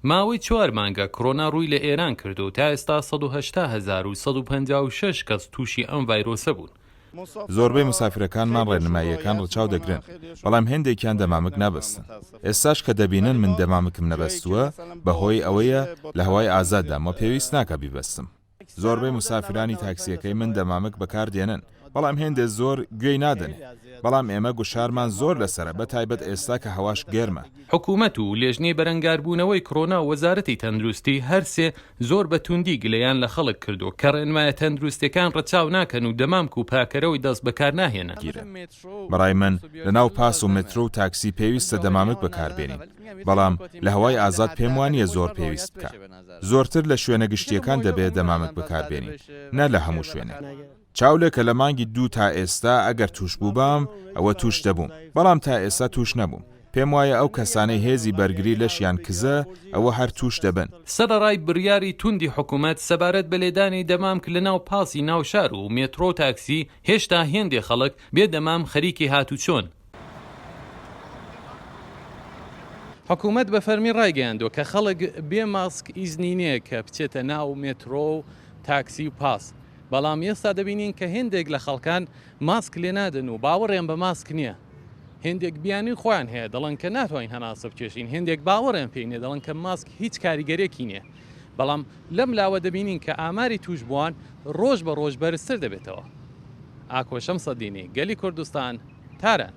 ماوەی چوار مانگە کڕۆنا ڕووی لە ئێران کردووە و تا ئێستا 180 هەزار و 156 کەس تووشی ئەم ڤایرۆسە بوون. زۆربەی مسافرەکانمان ڕێنماییەکان ڕچاو دەگرن، بەڵام هێندێکیان دەمامک نابەستن. ئێستاش کە دەبینن من دەمامکم نەبەستووە، بەهۆی ئەوەیە لە هەوای ئازاددام و پێویست ناکا بیبەستم. زۆربەی مسافرانی تاکسییەکەی من دەمامک بەکار دێنن، بەڵام هێندێ زۆر گوێی نادەنێ. بەڵام ئێمە گوشارمان زۆر لەسەرە، بەتایبەت ئێستا کە هەواش گەرمە. حکومەت و لێژنەی بەرەنگاربوونەوەی کڕۆنا و وەزارەتی تەندروستی هەر سێ زۆر بە توندی گلەیان لە خەڵک کردووە کە ڕێنمایە تەندروستیەکان ڕەچاو ناکەن و دەمامک و پاکەرەوەی دەست بەکار ناهێنن. گیرن. بەڕای من لەناو پاس و مترۆ و تاکسی پێویستە دەمامک بەکاربێنین، بەڵام لە هەوای ئازاد پێموانییە زۆر پێویست بکا. زۆرتر لە شوێنە گشتییەکان دەبێ دەمامک بەکاربێنین نە لە هەموو شوێنێک. چاولێ کە لە مانگی دوو تا ئێستا ئەگەر توش بووبام ئەوە توش دەبووم بەڵام تا ئێستا توش نەبووم پێم وایە ئەو کەسانەی هێزی بەرگری لەشیان کزە ئەوە هەر توش دەبن. سەرەڕای بڕیاری توندی حکومەت سەبارەت بە لێدانی دەمامک لە ناو پاسی ناو شار و مێترۆ و تاکسی، هێشتا هێندێ خەڵک بێ دەمام خەریکی هاتوچۆن. حکومەت بە فەرمی ڕایگەیاندووە کە خەڵک بێ ماسک ئیزنی نییە کە بچێتە ناو مێترۆ و تاکسی و پاس، بەڵام ئێستا دەبینین کە هێندێک لە خەڵکان ماسک لێ نادەن و باوەڕیان بە ماسک نییە. هێندێک بیانووی خۆیان هەیە دەڵێن کە ناتوانین هەناسە بکێشین، هێندێک باوەڕیان پێی نییە دەڵێن کە ماسک هیچ کاریگەرییەکی نییە. بەڵام لەم لاوە دەبینین کە ئاماری تووشبووان ڕۆژ بە ڕۆژ بەرزتر دەبێتەوە. ئاکۆ شەمسەدینی، گەلی کوردستان، تاران.